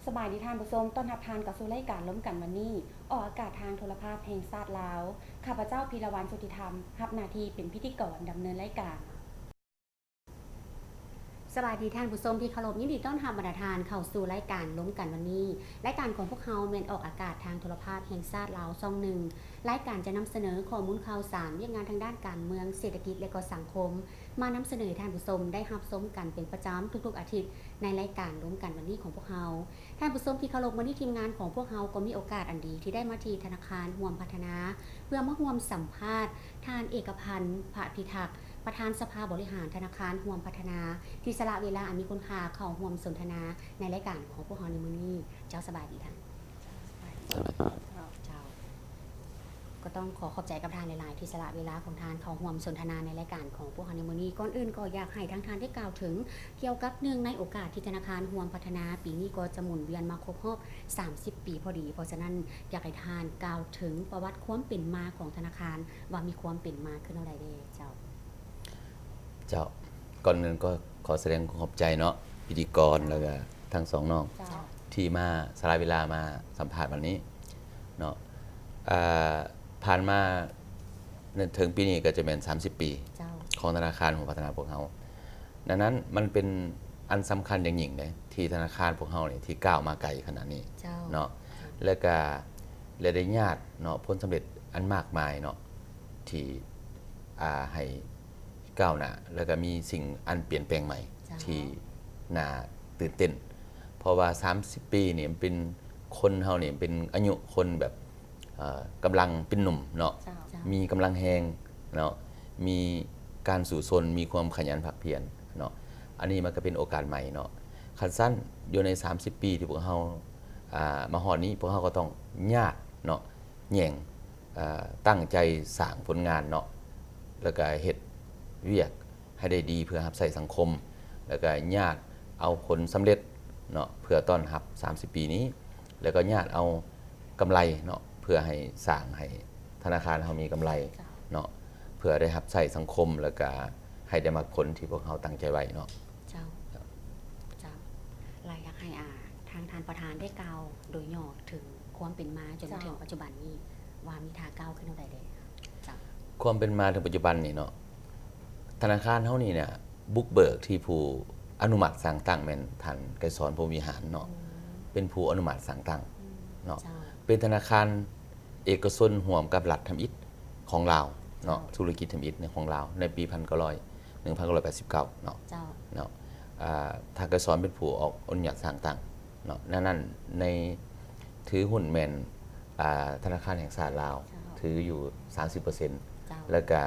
ສະບາຍດີທ່ານຜູ້ຊົມ, ຕ້ອນຮັບທ່ານເຂົ້າສູ່ລາຍການລົມກັນວັນນີ້ ອອກອາກາດທາງໂທລະພາບແຫ່ງຊາດລາວ. ຂ້າພະເຈົ້າ ພີລະວັນ ສຸດທິທຳ ຮັບໜ້າທີ່ເປັນພິທີກອນດຳເນີນລາຍການ. ສະບາຍດີທ່ານຜູ້ຊົມທີ່ເຄົາລົບ, ຍິນດີຕ້ອນຮັບບັນດາທ່ານເຂົ້າສູ່ລາຍການລົມກັນວັນນີ້. ລາຍການຂອງພວກເຮົາແມ່ນອອກອາກາດທາງໂທລະພາບແຫ່ງຊາດລາວຊ່ອງໜຶ່ງ. ລາຍການຈະນຳສະເໜີຂໍ້ມູນຂ່າວສານ, ວຽກງານທາງດ້ານການເມືອງ, ເສດຖະກິດ ແລະ ກໍສັງຄົມ ມານຳສະເໜີໃຫ້ທ່ານຜູ້ຊົມໄດ້ຮັບຊົມກັນເປັນປະຈຳທຸກໆອາທິດ ໃນລາຍການລົມກັນວັນນີ້ຂອງພວກເຮົາ. ທ່ານຜູ້ຊົມທີ່ເຄົາລົບ, ມື້ນີ້ທີມງານຂອງພວກເຮົາກໍມີໂອກາດອັນດີທີ່ໄດ້ມາທີ່ທະນາຄານຮ່ວມພັດທະນາ ເພື່ອມາຮ່ວມສຳພາດທ່ານ ເອກະພັນ ພະພິທັກ ປະທານສະພາບໍລິຫານທະນາຄານຮ່ວມພັດທະນາ ທີ່ສະຫຼະເວລາອັນມີຄຸນຄ່າເຂົ້າຮ່ວມສົນທະນາໃນລາຍການຂອງພວກເຮົາໃນມື້ນີ້. ເຈົ້າ ສະບາຍດີທ່ານ. ເຈົ້າ ສະບາຍດີ. ເຈົ້າ ກໍຕ້ອງຂໍຂອບໃຈກັບທ່ານຫຼາຍໆ ທີ່ສະຫຼະເວລາຂອງທ່ານເຂົ້າຮ່ວມສົນທະນາໃນລາຍການຂອງພວກເຮົາໃນມື້ນີ້. ກ່ອນອື່ນກໍຢາກໃຫ້ທາງທ່ານໄດ້ກ່າວເຖິງ ກ່ຽວກັບເນື່ອງໃນໂອກາດທີ່ທະນາຄານຮ່ວມພັດທະນາປີນີ້ກໍຈະໝູນວຽນມາຄົບຮອບສາມສິບປີພໍດີ. ເພາະສະນັ້ນ ຢາກໃຫ້ທ່ານກ່າວເຖິງປະຫວັດຄວາມເປັນມາຂອງທະນາຄານ ວ່າມີຄວາມເປັນມາຄືແນວໃດແດ່? ເຈົ້າ. ເຈົ້າ. ກ່ອນອື່ນກໍຂໍສະແດງຄວາມຂອບໃຈເນາະ ພິທີກອນ ເຈົ້າ ແລ້ວກະທັງສອງນ້ອງ ເຈົ້າ ທີ່ມາສະຫຼະເວລາມາສຳພາດວັນນີ້ເນາະ. ອ່າ ຜ່ານມາເຖິງປີນີ້ກໍຈະແມ່ນສາມສິບປີ ເຈົ້າ ຂອງທະນາຄານຮ່ວມພັດທະນາພວກເຮົາ. ດັ່ງນັ້ນມັນເປັນອັນສຳຄັນຢ່າງຍິ່ງເດ້ ທີ່ທະນາຄານພວກເຮົານີ້ທີ່ກ້າວມາໄກຂະໜາດນີ້ ເຈົ້າ ເນາະ ເຈົ້າ ແລ້ວກະ ແລະ ໄດ້ຍາດເນາະ ຜົນສຳເລັດອັນມາກມາຍເນາະ ທີ່ ອ່າ ໃຫ້ ກ້າວໜ້າ ແລ້ວກໍມີສິ່ງອັນປ່ຽນແປງໃໝ່ ເຈົ້າ ທີ່ໜ້າຕື່ນເຕັ້ນ. ເພາະວ່າສາມສິບປີນີ້ມັນເປັນ ຄົນເຮົານີ້ເປັນອາຍຸຄົນແບບ ເອີ ກຳລັງເປັນໜຸ່ມເນາະ ເຈົ້າ ເຈົ້າ ມີກຳລັງແຮງເນາະ ມີການສູ້ຊົນ ມີຄວາມຂະຫຍັນພາກພຽນເນາະ. ອັນນີ້ມັນກໍເປັນໂອກາດໃໝ່ເນາະ. ຄັນຊັ້ນ ຢູ່ໃນສາມສິບປີທີ່ພວກເຮົາ ອ່າ ມາຮອດນີ້ ພວກເຮົາກໍຕ້ອງຍາດເນາະ ແຍ່ງ ເອີ ຕັ້ງໃຈສ້າງຜົນງານເນາະ ແລ້ວກະເຮັດວຽກໃຫ້ໄດ້ດີເພື່ອຮັບໃຊ້ສັງຄົມ ແລ້ວກະຍາດເອົາຜົນສຳເລັດເນາະ ເພື່ອຕ້ອນຮັບສາມສິບປີນີ້ ແລ້ວກໍຍາດເອົາກຳໄລເນາະ ເພື່ອໃຫ້ສ້າງໃຫ້ທະນາຄານເຮົາມີກຳໄລ ເຈົ້າ ເນາະ ເພື່ອໄດ້ຮັບໃຊ້ສັງຄົມ ແລ້ວກະໃຫ້ໄດ້ມັກຜົນທີ່ພວກເຮົາຕັ້ງໃຈໄວ້ເນາະ. ເຈົ້າ ເຈົ້າ ແລະ ຢາກໃຫ້ ອ່າ ທາງທ່ານປະທານໄດ້ກ່າວໂດຍຫຍໍ້ເຖິງຄວາມເປັນມາຈົນມາເຖິງ ເຈົ້າ ປັດຈຸບັນນີ້ ວ່າມີທ່າກ້າວຂຶ້ນແນວໃດແດ່? ເຈົ້າ. ຄວາມເປັນມາເຖິງປັດຈຸບັນນີ້ເນາະ ທະນາຄານເຮົານີ້ເນຍ ບຸກເບີກທີ່ຜູ້ອະນຸມັດສ້າງຕັ້ງແມ່ນທ່ານ ໄກສອນ ພົມວິຫານເນາະ ອືມ ເປັນຜູ້ອະນຸມັດສ້າງຕັ້ງ ອືມ ເນາະ ເຈົ້າ ເປັນທະນາຄານເອກະຊົນຮ່ວມກັບລັດທຳອິດຂອງລາວເນາະ ເຈົ້າ ທຸລະກິດທຳອິດໃນຂອງລາວ ໃນປີພັນເກົ້າຮ້ອຍ ໜຶ່ງພັນເກົ້າຮ້ອຍແປດສິບເກົ້າເນາະ ເຈົ້າ ເນາະ ອ່າ ທ່ານ ໄກສອນ ເປັນຜູ້ອອກອະນຸຍາດສ້າງຕັ້ງເນາະ. ໃນນັ້ນ ໃນ ຖືຫຸ້ນແມ່ນ ອ່າ ທະນາຄານແຫ່ງຊາດລາວ ເຈົ້າ ຖືຢູ່ສາມສິບເປີເຊັນ ເຈົ້າ ແລ້ວກະ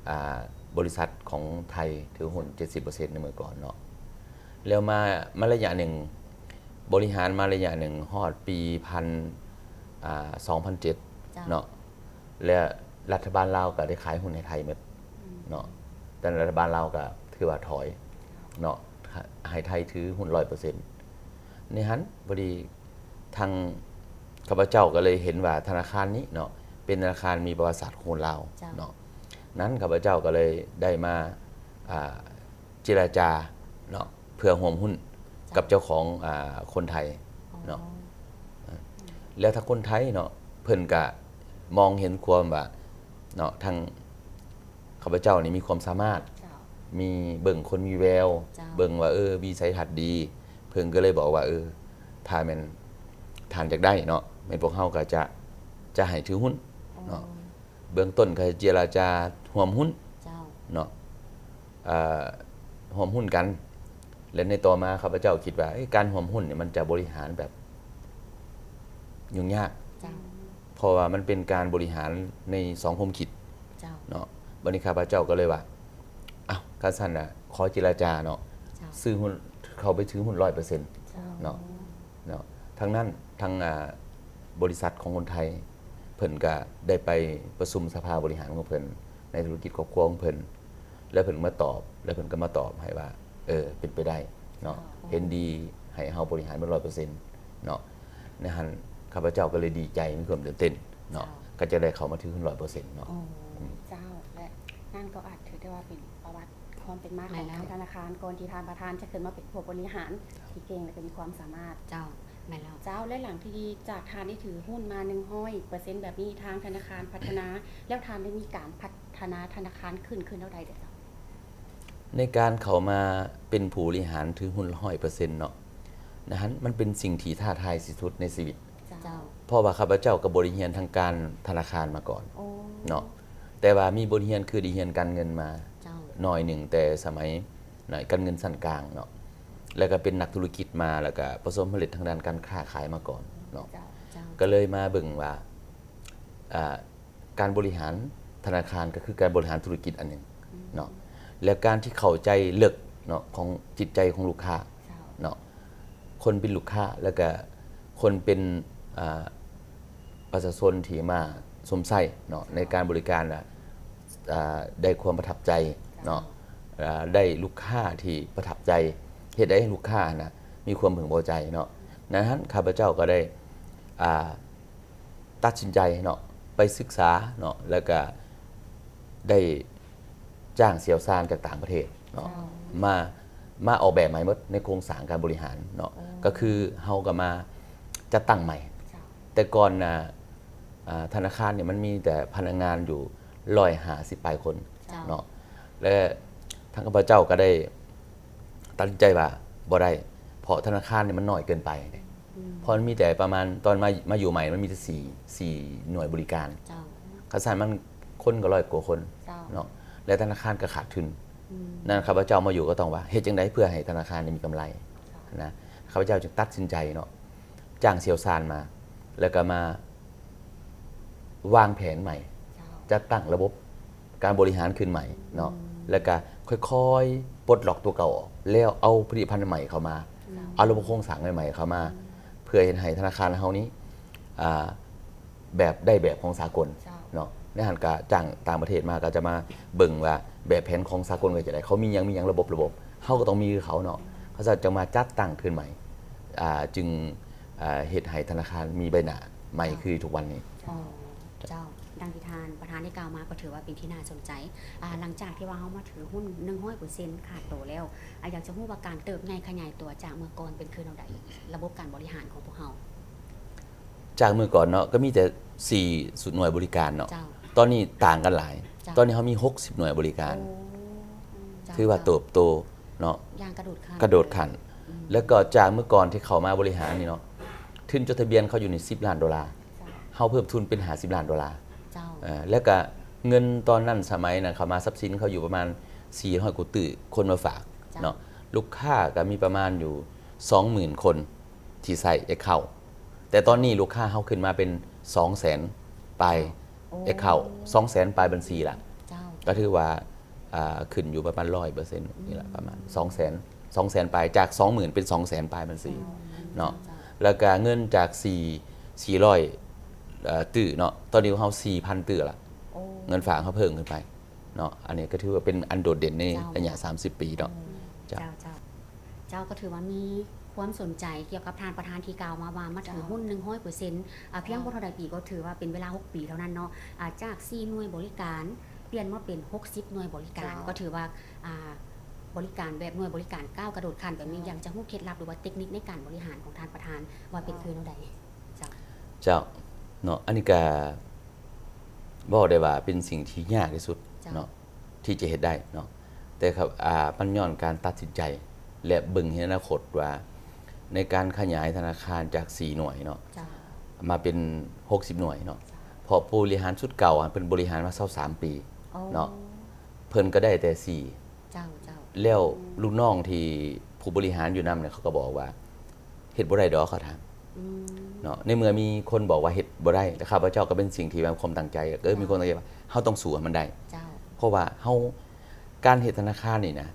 ອ່າ ບໍລິສັດຂອງໄທຖືຫຸ້ນເຈັດສິບເປີເຊັນໃນເມື່ອກ່ອນເນາະ. ແລ້ວມາ ມາໄລຍະໜຶ່ງ ບໍລິຫານມາໄລຍະໜຶ່ງ ຮອດປີພັນ ອ່າ ສອງພັນເຈັດ ເຈົ້າ ເນາະ ແລະ ລັດຖະບານລາວກໍໄດ້ຂາຍຫຸ້ນໃຫ້ໄທໝົດ ອືມ ເນາະ. ແຕ່ລັດຖະບານລາວກໍຖືວ່າຖອຍເນາະ ໃຫ້ໄທຖືຫຸ້ນຮ້ອຍເປີເຊັນ. ໃນຫັ້ນພໍດີ ທາງຂ້າພະເຈົ້າກໍເລີຍເຫັນວ່າທະນາຄານນີ້ເນາະ ເປັນທະນາຄານມີປະຫວັດສາດຂອງຄົນລາວ ເຈົ້າ ເນາະ. ນັ້ນຂ້າພະເຈົ້າກໍເລີຍໄດ້ມາ ອ່າ ເຈລະຈາເນາະ ເພື່ອຮ່ວມຫຸ້ນ ເຈົ້າ ກັບເຈົ້າຂອງ ອ່າ ຄົນໄທເນາະ. ອໍ ແລ້ວທາງຄົນໄທເນາະ ເພິ່ນກະມອງເຫັນຄວາມວ່າເນາະ ທາງຂ້າພະເຈົ້ານີ້ມີຄວາມສາມາດ ເຈົ້າ ມີ ເບິ່ງຄົນມີແວວ ເຈົ້າ ເບິ່ງວ່າ ເອີ ວິໄສທັດດີ ເພິ່ນກໍເລີຍບອກວ່າ ເອີ ຖ້າແມ່ນທ່ານຢາກໄດ້ເນາະ ແມ່ນພວກເຮົາກໍຈະ ຈະໃຫ້ຖືຫຸ້ນເນາະ. ອໍ ເບື້ອງຕົ້ນກໍເຈລະຈາຮ່ວມຫຸ້ນ ເຈົ້າ ເນາະ ເອີ ຮ່ວມຫຸ້ນກັນ ແລະ ໃນຕໍ່ມາຂ້າພະເຈົ້າຄິດວ່າ ເອີ ການຮ່ວມຫຸ້ນນີ້ມັນຈະບໍລິຫານແບບຫຍຸ້ງຍາກ ເຈົ້າ ເພາະວ່າມັນເປັນການບໍລິຫານໃນສອງຄວາມຄິດ ເຈົ້າ ເນາະ. ບັດນີ້ຂ້າພະເຈົ້າກໍເລີຍວ່າ ເອົ້າ ຄັນຊັ້ນນະ ຂໍເຈລະຈາເນາະ ເຈົ້າ ຊື້ຫຸ້ນ ເຂົ້າໄປຖືຫຸ້ນຮ້ອຍເປີເຊັນ ເຈົ້າ ເນາະ ເນາະ. ທາງນັ້ນ ທາງ ອ່າ ບໍລິສັດຂອງຄົນໄທ ເພິ່ນກະໄດ້ໄປປະຊຸມສະພາບໍລິຫານຂອງເພິ່ນ ໃນທຸລະກິດຄອບຄົວຂອງເພິ່ນ ແລ້ວເພິ່ນມາຕອບ ແລ້ວເພິ່ນກໍມາຕອບໃຫ້ວ່າ ເອີ ເປັນໄປໄດ້ເນາະ ເຈົ້າ ເຫັນດີໃຫ້ເຮົາບໍລິຫານເປັນຮ້ອຍເປີເຊັນເນາະ. ໃນຫັ້ນຂ້າພະເຈົ້າກໍເລີຍດີໃຈ ມີຄວາມຕື່ນເຕັ້ນເນາະ ເຈົ້າ ກໍຈະໄດ້ເຂົ້າມາຖືຫຸ້ນຮ້ອຍເປີເຊັນເນາະ. ໂອ້ ອືມ ເຈົ້າ ແລະ ນັ້ນກໍອາດຖືໄດ້ວ່າເປັນປະຫວັດຄວາມເປັນມາຂອງ ແມ່ນແລ້ວ ທາງທະນາຄານ ກ່ອນທີ່ທ່ານປະທານຈະຂຶ້ນມາເປັນຜູ້ບໍລິຫານ ເຈົ້າ ທີ່ເກັ່ງ ແລະ ກໍມີຄວາມສາມາດ. ເຈົ້າ. ແມ່ນແລ້ວ ເຈົ້າ ແລະ ຫຼັງທີ່ຈາກທ່ານໄດ້ຖືຫຸ້ນມາໜຶ່ງຮ້ອຍເປີເຊັນແບບນີ້ ທາງທະນາຄານພັດທະນາ ແລ້ວທ່ານໄດ້ມີການພັດທະນາທະນາຄານຂຶ້ນ ຂຶ້ນເທົ່າໃດເຈົ້າ? ໃນການເຂົ້າມາເປັນຜູ້ບໍລິຫານຖືຫຸ້ນຮ້ອຍເປີເຊັນເນາະ ນັ້ນມັນເປັນສິ່ງທີ່ທ້າທາຍທີ່ສຸດໃນຊີວິດ ເຈົ້າ ເພາະວ່າຂ້າພະເຈົ້າກໍບໍ່ໄດ້ຮຽນທາງການທະນາຄານມາກ່ອນເນາະ ແຕ່ວ່າມີບົດຮຽນຄືໄດ້ຮຽນການເງິນມາໜ້ອຍໜຶ່ງ ແຕ່ສະໄໝ ນາຍການເງິນຊັ້ນກາງເນາະ ແລ້ວກໍເປັນນັກທຸລະກິດມາ ແລ້ວກໍປະສົບຄວາມສຳເລັດທາງດ້ານການຄ້າຂາຍມາກ່ອນເນາະ ກໍເລີຍມາເບິ່ງວ່າ ອ່າ ການບໍລິຫານທະນາຄານກໍຄືການບໍລິຫານທຸລະກິດອັນໜຶ່ງເນາະ ແລະ ການທີ່ເຂົ້າໃຈເລິກເນາະ ຂອງຈິດໃຈຂອງລູກຄ້າເນາະ ຄົນເປັນລູກຄ້າ ແລ້ວກະຄົນເປັນ ອ່າ ປະຊາຊົນທີ່ມາຊົມໃຊ້ເນາະ ໃນການບໍລິການນະ ອ່າ ໄດ້ຄວາມປະທັບໃຈເນາະ ອ່າ ໄດ້ລູກຄ້າທີ່ປະທັບໃຈ ເຮັດໃຫ້ລູກຄ້ານະມີຄວາມເພິ່ງພໍໃຈເນາະ ນັ້ນ ຂ້າພະເຈົ້າກໍໄດ້ ອ່າ ຕັດສິນໃຈເນາະ ໄປສຶກສາເນາະ ແລ້ວກະໄດ້ຈ້າງຊ່ຽວຊານຈາກຕ່າງປະເທດເນາະ ມາ ມາອອກແບບໃໝ່ໝົດໃນໂຄງສ້າງການບໍລິຫານເນາະ ກໍຄືເຮົາກໍມາຈັດຕັ້ງໃໝ່ ແຕ່ກ່ອນນະ ອ່າ ທະນາຄານນີ້ມັນມີແຕ່ພະນັກງານຢູ່ຮ້ອຍຫ້າສິບປາຍຄົນເນາະ ແລະ ທາງຂ້າພະເຈົ້າກໍໄດ້ຕັດສິນໃຈວ່າບໍ່ໄດ້ ເພາະທະນາຄານນີ້ມັນນ້ອຍເກີນໄປ ເພາະມັນມີແຕ່ປະມານ ຕອນມາ ມາຢູ່ໃໝ່ມັນມີແຕ່ສີ່ ສີ່ໜ່ວຍບໍລິການ ຄັນຊັ້ນມັນຄົນກໍຮ້ອຍກວ່າຄົນເນາະ ແລະ ທະນາຄານກໍຂາດທຶນ ນັ້ນຂ້າພະເຈົ້າມາຢູ່ກໍຕ້ອງວ່າເຮັດຈັ່ງໃດເພື່ອໃຫ້ທະນາຄານນີ້ມີກຳໄລນະ ຂ້າພະເຈົ້າຈຶ່ງຕັດສິນໃຈເນາະ ຈ້າງຊ່ຽວຊານມາ ແລ້ວກໍມາວາງແຜນໃໝ່ ຈັດຕັ້ງລະບົບການບໍລິຫານຂຶ້ນໃໝ່ເນາະ ແລ້ວກໍຄ່ອຍໆປົດລັອກຕົວເກົ່າອອກ ແລ້ວເອົາຜະລິດຕະພັນໃໝ່ເຂົ້າມາ ເອົາລະບົບໂຄງສ້າງໃໝ່ໆເຂົ້າມາ ເພື່ອເຮັດໃຫ້ທະນາຄານເຮົານີ້ ອ່າ ແບບ ໄດ້ແບບຂອງສາກົນເນາະ ໃນຫັ້ນກະຈ້າງຕ່າງປະເທດມາ ກໍຈະມາເບິ່ງວ່າແບບແຜນຂອງສາກົນເປັນຈັ່ງໃດ ເຂົາມີຫຍັງ ມີຫຍັງ ລະບົບ ລະບົບ ເຮົາກໍຕ້ອງມີຄືເຂົາເນາະ ເຂົາເຈົ້າຈຶ່ງມາຈັດຕັ້ງຂຶ້ນໃໝ່ ອ່າ ຈຶ່ງ ອ່າ ເຮັດໃຫ້ທະນາຄານມີໃບໜ້າໃໝ່ຄືທຸກວັນນີ້. ເຈົ້າ ດັ່ງທີ່ທ່ານປະທານໄດ້ກ່າວມາ ກໍຖືວ່າເປັນທີ່ໜ້າສົນໃຈ ອ່າ ຫຼັງຈາກທີ່ວ່າເຮົາມາຖືຫຸ້ນໜຶ່ງຮ້ອຍເປີເຊັນຂາດໂຕແລ້ວ ອ່າ ຢາກຈະຮູ້ວ່າການເຕີບໃຫຍ່ຂະຫຍາຍຕົວຈາກເມື່ອກ່ອນເປັນຄືແນວໃດ ລະບົບການບໍລິຫານຂອງພວກເຮົາ? ຈາກເມື່ອກ່ອນເນາະ ກໍມີແຕ່ສີ່ໜ່ວຍບໍລິການເນາະ ຕອນນີ້ຕ່າງກັນຫຼາຍ ຕອນນີ້ເຮົາມີຫົກສິບໜ່ວຍບໍລິການ ຖືວ່າເຕີບໂຕເນາະ ຢ່າງກະໂດດຂັ້ນ ກະໂດດຂັ້ນ ແລ້ວກໍຈາກເມື່ອກ່ອນທີ່ເຂົ້າມາບໍລິຫານນີ້ເນາະ ທຶນຈົດທະບຽນເຂົາຢູ່ໃນສິບລ້ານໂດລາ ເຮົາເພີ່ມທຶນເປັນຫ້າສິບລ້ານໂດລາ ເຈົ້າ ເອີ ແລ້ວກະເງິນຕອນນັ້ນ ສະໄໝນັ້ນເຂົ້າມາ ຊັບສິນເຂົາຢູ່ປະມານສີ່ຮ້ອຍກວ່າຕື້ ຄົນມາຝາກເນາະ ລູກຄ້າກະມີປະມານຢູ່ສອງໝື່ນຄົນທີ່ໃຊ້ account ແຕ່ຕອນນີ້ລູກຄ້າເຮົາຂຶ້ນມາເປັນສອງແສນປາຍ account ສອງແສນປາຍບັນຊີລະ ກໍຖືວ່າ ອ່າ ຂຶ້ນຢູ່ປະມານຮ້ອຍເປີເຊັນນີ້ລະ ປະມານສອງແສນ ສອງແສນປາຍ ຈາກສອງໝື່ນເປັນສອງແສນປາຍບັນຊີເນາະ ແລ້ວກະເງິນຈາກສີ່ ສີ່ຮ້ອຍ ເອີ ຕື້ເນາະ ຕອນນີ້ຂອງເຮົາສີ່ພັນຕື້ລະ ເງິນຝາກເຮົາເພີ່ມຂຶ້ນໄປເນາະ ອັນນີ້ກໍຖືວ່າເປັນອັນໂດດເດັ່ນໃນໄລຍະສາມສິບປີເນາະ ເຈົ້າ ເຈົ້າ ເຈົ້າ ກໍຖືວ່າມີຄວາມສົນໃຈກ່ຽວກັບທ່ານປະທານທີ່ກ່າວມາວ່າ ມາຖືຫຸ້ນໜຶ່ງຮ້ອຍເປີເຊັນ ອາ ພຽງບໍ່ເທົ່າໃດປີ ກໍຖືວ່າເປັນເວລາຫົກປີເທົ່ານັ້ນເນາະ ອາ ຈາກສີ່ໜ່ວຍບໍລິການ ປ່ຽນມາເປັນຫົກສິບໜ່ວຍບໍລິການ ເຈົ້າ ກໍຖືວ່າ ອ່າ ບໍລິການແບບໜ່ວຍບໍລິການກ້າວກະໂດດຂັ້ນແບບນີ້ ເຈົ້າ ຢາກຈະຮູ້ເຄັດລັບ ຫຼືວ່າເຕັກນິກໃນການບໍລິຫານຂອງທ່ານປະທານວ່າເປັນຄືແນວໃດ? ເຈົ້າ ເຈົ້າ ເນາະ ອັນນີ້ກະເວົ້າໄດ້ວ່າເປັນສິ່ງທີ່ຍາກທີ່ສຸດ ເຈົ້າ ເນາະ ທີ່ຈະເຮັດໄດ້ເນາະ ແຕ່ ອ່າ ມັນຍ້ອນການຕັດສິນໃຈ ແລະ ເບິ່ງເຫັນອະນາຄົດວ່າ ໃນການຂະຫຍາຍທະນາຄານຈາກສີ່ໜ່ວຍເນາະ ເຈົ້າ ມາເປັນຫົກສິບໜ່ວຍເນາະ ເຈົ້າ ເພາະຜູ້ບໍລິຫານຊຸດເກົ່າຫັ້ນ ເພິ່ນບໍລິຫານມາຊາວສາມປີເນາະ ເພິ່ນກໍໄດ້ແຕ່ສີ່ ເຈົ້າ ເຈົ້າ ແລ້ວລູກນ້ອງທີ່ຜູ້ບໍລິຫານຢູ່ນຳເນຍ ເຂົາກໍບອກວ່າ ເຮັດບໍ່ໄດ້ດອກ ເຂົາຖາມ ອືມ ເນາະ ໃນເມື່ອມີຄົນບອກວ່າເຮັດບໍ່ໄດ້ ແຕ່ຂ້າພະເຈົ້າກໍເປັນສິ່ງທີ່ມີຄວາມຕັ້ງໃຈ ເອີ ມີຄວາມຕັ້ງໃຈວ່າເຮົາຕ້ອງສູ້ໃຫ້ມັນໄດ້ ເຈົ້າ ເພາະວ່າເຮົາ ການເຮັດທະນາຄານນີ້ນະ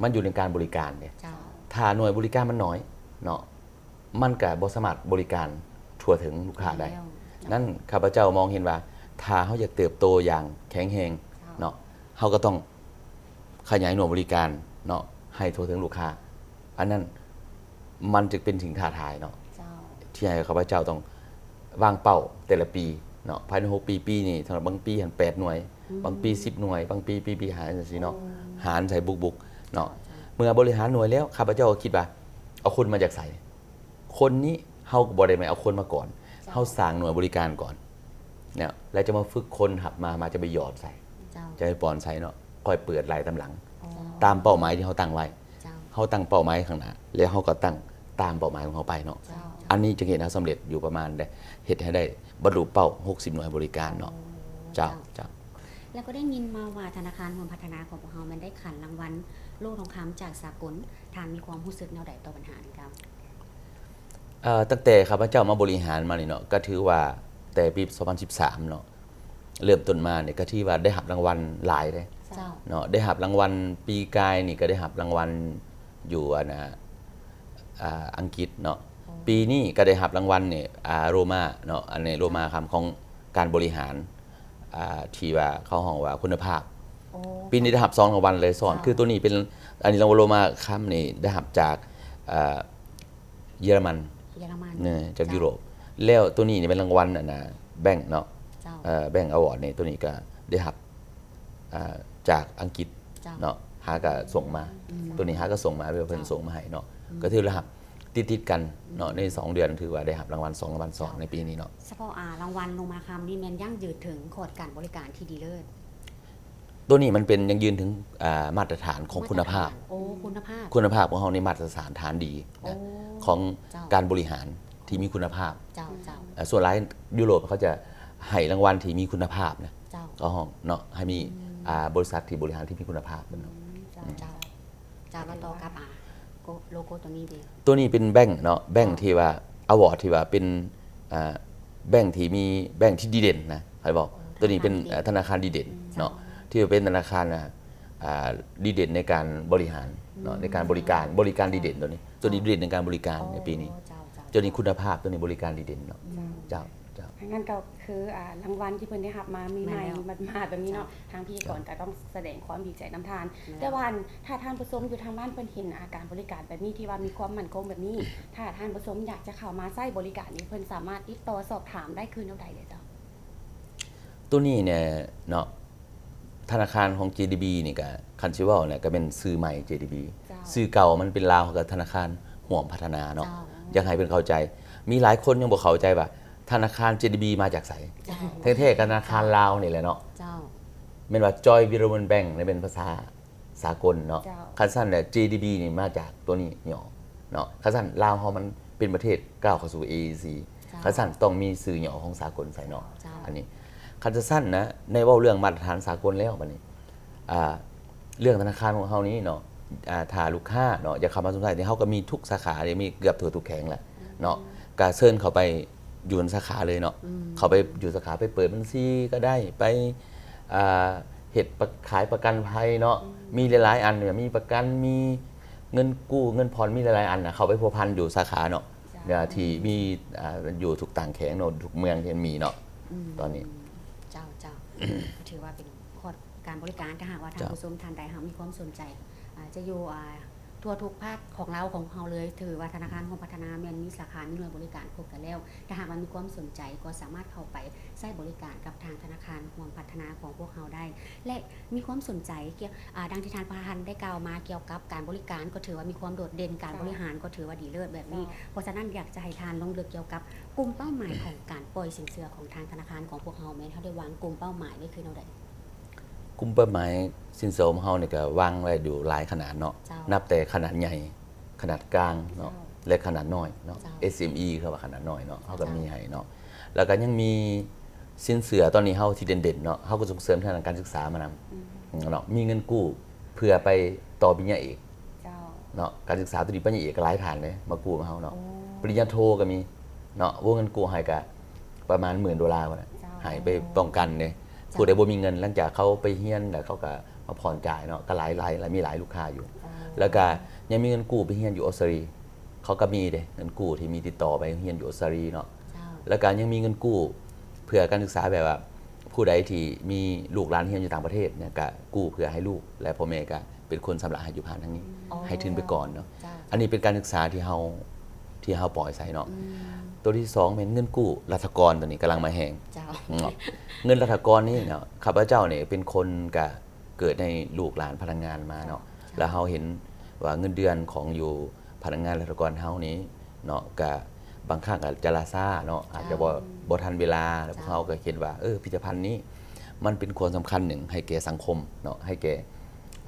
ມັນຢູ່ໃນການບໍລິການເດ້ ເຈົ້າ ຖ້າໜ່ວຍບໍລິການມັນໜ້ອຍເນາະ ມັນກະບໍ່ສາມາດບໍລິການທົ່ວເຖິງລູກຄ້າໄດ້ ແມ່ນແລ້ວ ນັ້ນຂ້າພະເຈົ້າມອງເຫັນວ່າ ຖ້າເຮົາຢາກເຕີບໂຕຢ່າງແຂງແຮງ ເຈົ້າ ເນາະ ເຮົາກໍຕ້ອງຂະຫຍາຍໜ່ວຍບໍລິການເນາະ ໃຫ້ທົ່ວເຖິງລູກຄ້າ ອັນນັ້ນມັນຈຶ່ງເປັນສິ່ງທ້າທາຍເນາະ ເຈົ້າ ທີ່ໃຫ້ຂ້າພະເຈົ້າຕ້ອງວາງເປົ້າແຕ່ລະປີເນາະ ພາຍໃນຫົກປີ ປີນີ້ ສຳລັບບາງປີຫັ້ນແປດໜ່ວຍ ອືມ ບາງປີສິບໜ່ວຍ ບາງປີ ປີ ປີຫ້າ ຈັ່ງຊີ້ເນາະ ໂອ້ ຫານໃສ່ບຸກໆເນາະ ເຈົ້າ ເຈົ້າ ເມື່ອບໍລິຫານໜ່ວຍແລ້ວ ຂ້າພະເຈົ້າກໍຄິດວ່າ ເອົາຄົນມາຈາກໃສ? ຄົນນີ້ ເຮົາກໍບໍ່ໄດ້ແມ່ນເອົາຄົນມາກ່ອນ ເຈົ້າ ເຮົາສ້າງໜ່ວຍບໍລິການກ່ອນເນາະ ແລ້ວຈະມາຝຶກຄົນຮັບມາ ມາຈະໄປຫຍອດໃສ່ ເຈົ້າ ຈະໄປປ້ອນໃສ່ເນາະ ຄ່ອຍເປີດໄລ່ຕາມຫຼັງ ອໍ ຕາມເປົ້າໝາຍທີ່ເຮົາຕັ້ງໄວ້ ເຈົ້າ ເຮົາຕັ້ງເປົ້າໝາຍຂ້າງໜ້າ ແລ້ວເຮົາກໍຕັ້ງຕາມເປົ້າໝາຍຂອງເຮົາໄປເນາະ ເຈົ້າ ອັນນີ້ຈຶ່ງເຮັດໃຫ້ເຮົາສຳເລັດຢູ່ປະມານໄດ້ ເຮັດໃຫ້ໄດ້ບັນລຸເປົ້າຫົກສິບໜ່ວຍບໍລິການເນາະ ອໍ ເຈົ້າ ເຈົ້າ ເຈົ້າ ແລ້ວກໍໄດ້ຍິນມາວ່າທະນາຄານຮ່ວມພັດທະນາຂອງພວກເຮົາແມ່ນໄດ້ຂັນລາງວັນໂລ່ທອງຄຳຈາກສາກົນ ທ່ານມີຄວາມຮູ້ສຶກແນວໃດຕໍ່ບັນຫາດັ່ງກ່າວ? ເອີ ຕັ້ງແຕ່ຂ້າພະເຈົ້າມາບໍລິຫານມານີ້ເນາະ ກໍຖືວ່າແຕ່ປີສອງພັນສິບສາມເນາະ ເລີ່ມຕົ້ນມານີ້ກໍຖືວ່າໄດ້ຮັບລາງວັນຫຼາຍເດ້ ເຈົ້າ ເນາະ ໄດ້ຮັບລາງວັນ ປີກາຍນີ້ກໍໄດ້ຮັບລາງວັນຢູ່ ອັນນ່າ ອ່າ ອັງກິດເນາະ ອໍ ປີນີ້ກໍໄດ້ຮັບລາງວັນນີ້ ອ່າ ໂຣມາເນາະ ອັນນີ້ໂຣມາຄຳຂອງການບໍລິຫານ ອ່າ ທີ່ວ່າເຂົາຮ້ອງວ່າຄຸນນະພາບ ໂອ້ ປີນີ້ໄດ້ຮັບສອງລາງວັນເລີຍຊ້ອນ ເຈົ້າ ຄືໂຕນີ້ເປັນ ອັນນີ້ລາງວັນໂຣມາຄຳນີ້ໄດ້ຮັບຈາກ ອ່າ ເຢຍລະມັນ ເຢຍລະມັນ ເນາະ ຈາກ ເຈົ້າ ຢູໂຣບ ແລ້ວໂຕນີ້ນີ້ເປັນລາງວັນ ອັນນ່າ ແບງເນາະ ເຈົ້າ ເອີ ແບງອາວອດນີ້ ໂຕນີ້ກໍໄດ້ຮັບ ອ່າ ຈາກອັງກິດ ເຈົ້າ ເນາະ ຫາກໍສົ່ງມາ ອືມ ໂຕນີ້ຫາກໍສົ່ງມາ ເພິ່ນ ເຈົ້າ ສົ່ງມາໃຫ້ເນາະ ອືມ ກໍຖືວ່າຮັບຕິດໆກັນເນາະ ອືມ ໃນສອງເດືອນຖືວ່າໄດ້ຮັບລາງວັນສອງລາງວັນຊ້ອນ ເຈົ້າ ໃນປີນີ້ເນາະ ສະເພາະ ອ່າ ລາງວັນໂລມາຄຳນີ້ແມ່ນຢັ້ງຢືນເຖິງຂອດການບໍລິການທີ່ດີເລີດ ໂຕນີ້ມັນເປັນຢັ້ງຢືນເຖິງ ອ່າ ມາດຕະຖານຂອງຄຸນນະພາບ ມາດຕະຖານ ໂອ້ ຄຸນນະພາບ ຄຸນນະພາບຂອງເຮົານີ້ມາດຕະຖານຖານດີນະ ໂອ້ ຂອງ ເຈົ້າ ການບໍລິຫານທີ່ມີຄຸນນະພາບ ເຈົ້າ ເຈົ້າ ເອີ ສ່ວນຫຼາຍຢູໂຣບເຂົາຈະໃຫ້ລາງວັນທີ່ມີຄຸນນະພາບນະ ເຈົ້າ ເຂົາຮ້ອງເນາະ ໃຫ້ມີ ອືມ ອ່າ ບໍລິສັດທີ່ບໍລິຫານທີ່ມີຄຸນນະພາບເນາະ ອືມ ເຈົ້າ ອືມ ເຈົ້າ ເຈົ້າ ແລ້ວຕໍ່ກັບ ອ່າ ໂກ ໂລໂກ້ຕົວນີ້ເດ? ຕົວນີ້ເປັນແບງເນາະ ແບງ ເຈົ້າ ທີ່ວ່າ ອາວອດທີ່ວ່າເປັນ ອ່າ ແບງທີ່ມີ ແບງທີ່ດີເດັ່ນນະ ໃຜບອກ ໂອ້ ຕົວນີ້ເປັນ ທະນາຄານດີເດັ່ນ ເອີ ທະນາຄານດີເດັ່ນເນາະ ເຈົ້າ ທີ່ວ່າເປັນທະນາຄານ ອ່າ ອ່າ ດີເດັ່ນໃນການບໍລິຫານເນາະ ໃນການບໍລິການ ບໍລິການດີເດັ່ນຕົວນີ້ ຕົວນີ້ດີເດັ່ນໃນການບໍລິການໃນປີນີ້ ເຈົ້າ ເຈົ້າ ເຈົ້າ ຕົວນີ້ຄຸນນະພາບ ຕົວນີ້ບໍລິການດີເດັ່ນເນາະ ເຈົ້າ ເຈົ້າ ເຈົ້າ ຖ້າຊັ້ນກໍຄື ອ່າ ລາງວັນທີ່ເພິ່ນໄດ້ຮັບມາໃໝ່ໆ ແມ່ນແລ້ວ ໝາດໆແບບນີ້ເນາະ ເຈົ້າ ທາງພີ້ກ່ອນກໍຕ້ອງສະແດງຄວາມດີໃຈນຳທ່ານ ແມ່ນແລ້ວ ແຕ່ວ່າ ອັນ ຖ້າທ່ານຜູ້ຊົມຢູ່ທາງບ້ານເພິ່ນເຫັນ ອາ ການບໍລິການແບບນີ້ ທີ່ວ່າມີຄວາມໝັ້ນຄົງແບບນີ້ ຖ້າທ່ານຜູ້ຊົມຢາກຈະເຂົ້າມາໃຊ້ບໍລິການນີ້ ເພິ່ນສາມາດຕິດຕໍ່ສອບຖາມໄດ້ຄືແນວໃດເດເຈົ້າ? ໂຕນີ້ນີ້ເນາະ ທະນາຄານຂອງ ເຈດີບີ ນີ້ກະ ຄັນຊິເວົ້າແຫຼະ ກະແມ່ນຊື່ໃໝ່ ເຈດີບີ ເຈົ້າ ຊື່ເກົ່າມັນເປັນລາວ ເຮົາກະທະນາຄານຮ່ວມພັດທະນາເນາະ ເຈົ້າ ຢາກໃຫ້ເພິ່ນເຂົ້າໃຈ ມີຫຼາຍຄົນຍັງບໍ່ເຂົ້າໃຈວ່າທະນາຄານ ເຈດີບີ ມາຈາກໃສ ເຈົ້າ ແທ້ໆ ກະທະນາຄານລາວນີ້ແຫຼະເນາະ ເຈົ້າ ແມ່ນວ່າ Joint Development Bank ນີ້ແມ່ນພາສາ ສາກົນເນາະ ເຈົ້າ ຄັນຊັ້ນແຫຼະ ເຈດີບີ ນີ້ມາຈາກຕົວນີ້ຫຍໍ້ເນາະ ຄັນຊັ້ນລາວເຮົາມັນເປັນປະເທດກ້າວເຂົ້າສູ່ ເອອີຊີ ເຈົ້າ ຄັນຊັ້ນຕ້ອງມີຊື່ຫຍໍ້ຂອງສາກົນໃສ່ເນາະ ເຈົ້າ ອັນນີ້ ຄັນຈະຊັ້ນນະ ໃນເວົ້າເລື່ອງມາດຕະຖານສາກົນແລ້ວ ບັດນີ້ ອ່າ ເລື່ອງທະນາຄານຂອງເຮົານີ້ເນາະ ອ່າ ຖ້າລູກຄ້າເນາະ ຢາກເຂົ້າມາຊົມໃຊ້ ເຮົາກໍມີທຸກສາຂາເດ ມີເກືອບທົ່ວທຸກແຂວງແຫຼະເນາະ ອືມ ກໍເຊີນເຂົ້າໄປ ຢູ່ໃນສາຂາເລີຍເນາະ ອືມ ເຂົ້າໄປຢູ່ສາຂາ ໄປເປີດບັນຊີກໍໄດ້ ໄປ ອ່າ ເຮັດປະ ຂາຍປະກັນໄພເນາະ ອືມ ມີຫຼາຍໆອັນ ມີປະກັນ ມີເງິນກູ້ເງິນຜ່ອນ ມີຫຼາຍໆອັນນະ ເຂົ້າໄປພົວພັນຢູ່ສາຂາເນາະ ເຈົ້າ ທີ່ມີ ອ່າ ຢູ່ທຸກຕ່າງແຂວງເນາະ ທຸກເມືອງທີ່ມີເນາະ ອືມ ຕອນນີ້ ເຈົ້າ ເຈົ້າ ກໍຖືວ່າເປັນຂອດການບໍລິການ ຖ້າຫາກວ່າທ່ານ ເຈົ້າ ຜູ້ຊົມທ່ານໃດຫາກມີຄວາມສົນໃຈ ອາ ຈະຢູ່ ອ່າ ທົ່ວທຸກພາກຂອງລາວຂອງເຮົາເລີຍ ຖືວ່າທະນາຄານຮ່ວມພັດທະນາແມ່ນມີສາຂາ ມີໜ່ວຍບໍລິການຄົບກັນແລ້ວ. ຖ້າຫາກວ່າມີຄວາມສົນໃຈກໍສາມາດເຂົ້າໄປໃຊ້ບໍລິການກັບທາງທະນາຄານຮ່ວມພັດທະນາຂອງພວກເຮົາໄດ້ ແລະ ມີຄວາມສົນໃຈກ່ຽວ ອາ ດັ່ງທີ່ທ່ານປະທານໄດ້ກ່າວມາກ່ຽວກັບການບໍລິການ ກໍຖືວ່າມີຄວາມໂດດເດັ່ນ, ການ ເຈົ້າ ບໍລິຫານກໍຖືວ່າດີເລີດແບບນີ້. ເຈົ້າ. ເພາະສະນັ້ນຢາກຈະໃຫ້ທ່ານລົງເລິກກ່ຽວກັບກຸ່ມເປົ້າໝາຍຂອງການປ່ອຍສິນເຊື່ອຂອງທາງທະນາຄານຂອງພວກເຮົາ ແມ່ນເຮົາໄດ້ວາງກຸ່ມເປົ້າໝາຍໄວ້ຄືແນວໃດ? ກຸ່ມເປົ້າໝາຍສິນເຊື່ອຂອງເຮົານີ້ກໍວາງໄວ້ຢູ່ຫຼາຍຂະໜາດເນາະ ເຈົ້າ ນັບແຕ່ຂະໜາດໃຫຍ່ ຂະໜາດກາງເນາະ ເຈົ້າ ແລະ ຂະໜາດນ້ອຍເນາະ ເຈົ້າ ເອສເອັມອີ ເຂົາວ່າຂະໜາດນ້ອຍເນາະ ເຮົາກໍ ເຈົ້າ ມີໃຫ້ເນາະ ແລ້ວກໍຍັງມີສິນເຊື່ອຕອນນີ້ເຮົາທີ່ເດັ່ນໆເນາະ ເຮົາກໍສົ່ງເສີມທາງດ້ານການສຶກສາມານຳ ອືມ ເນາະ ມີເງິນກູ້ເພື່ອໄປຕໍ່ປະລິນຍາເອກ ເຈົ້າ ເນາະ ການສຶກສາຕົວນີ້ປະລິນຍາເອກກໍຫຼາຍທ່ານເດ້ມາກູ້ນຳເຮົາເນາະ ໂອ້ ປະລິນຍາໂທກໍມີເນາະ ວົງເງິນກູ້ໃຫ້ກໍ ປະມານໝື່ນໂດລາພຸ້ນນະ ເຈົ້າ ໃຫ້ໄປປ້ອງກັນເດ້ ເຈົ້າ ຜູ້ໃດບໍ່ມີເງິນ ຫຼັງຈາກເຂົາໄປຮຽນແລ້ວ ເຂົາກໍມາຜ່ອນຈ່າຍເນາະ ກໍຫຼາຍ ຫຼາຍ ຫຼາຍ ມີຫຼາຍລູກຄ້າຢູ່ ເຈົ້າ ແລ້ວກໍຍັງມີເງິນກູ້ໄປຮຽນຢູ່ອົດສະຕາລີ ເຂົາກໍມີເດ້ ເງິນກູ້ທີ່ມີຕິດຕໍ່ໄປຮຽນຢູ່ອົດສະຕາລີເນາະ ເຈົ້າ ແລ້ວກໍຍັງມີເງິນກູ້ເພື່ອການສຶກສາ ແບບວ່າຜູ້ໃດທີ່ມີລູກຫຼານຮຽນຢູ່ຕ່າງປະເທດເນຍ ກໍກູ້ເພື່ອໃຫ້ລູກ ແລະ ພໍ່ແມ່ກໍ ເປັນຄົນຊຳລະໃຫ້ຢູ່ຜ່ານທາງນີ້ ອໍ ໃຫ້ທຶນໄປກ່ອນເນາະ ເຈົ້າ ອັນນີ້ເປັນການສຶກສາທີ່ເຮົາ ທີ່ເຮົາປ່ອຍໃສ່ເນາະ ອືມ ຕົວທີສອງແມ່ນເງິນກູ້ລັດຖະກອນ ຕົວນີ້ກຳລັງມາແຮງ ເຈົ້າ ເນາະ ເງິນລັດຖະກອນນີ້ເນາະ ຂ້າພະເຈົ້ານີ້ເປັນຄົນກະເກີດໃນລູກຫຼານພະນັກງານມາເນາະ ເຈົ້າ ແລ້ວເຮົາເຫັນວ່າເງິນເດືອນຂອງຢູ່ພະນັກງານລັດຖະກອນເຮົານີ້ເນາະ ກະ ບາງຄັ້ງອາດຈະລ່າຊ້າເນາະ ອາດຈະບໍ່ ເຈົ້າ ບໍ່ທັນເວລາ ແລ້ວພວກເຮົາກໍເຫັນວ່າ ເອີ ພິພິທະພັນນີ້ມັນເປັນຄວາມສຳຄັນໜຶ່ງໃຫ້ແກ່ສັງຄົມເນາະ ໃຫ້ແກ່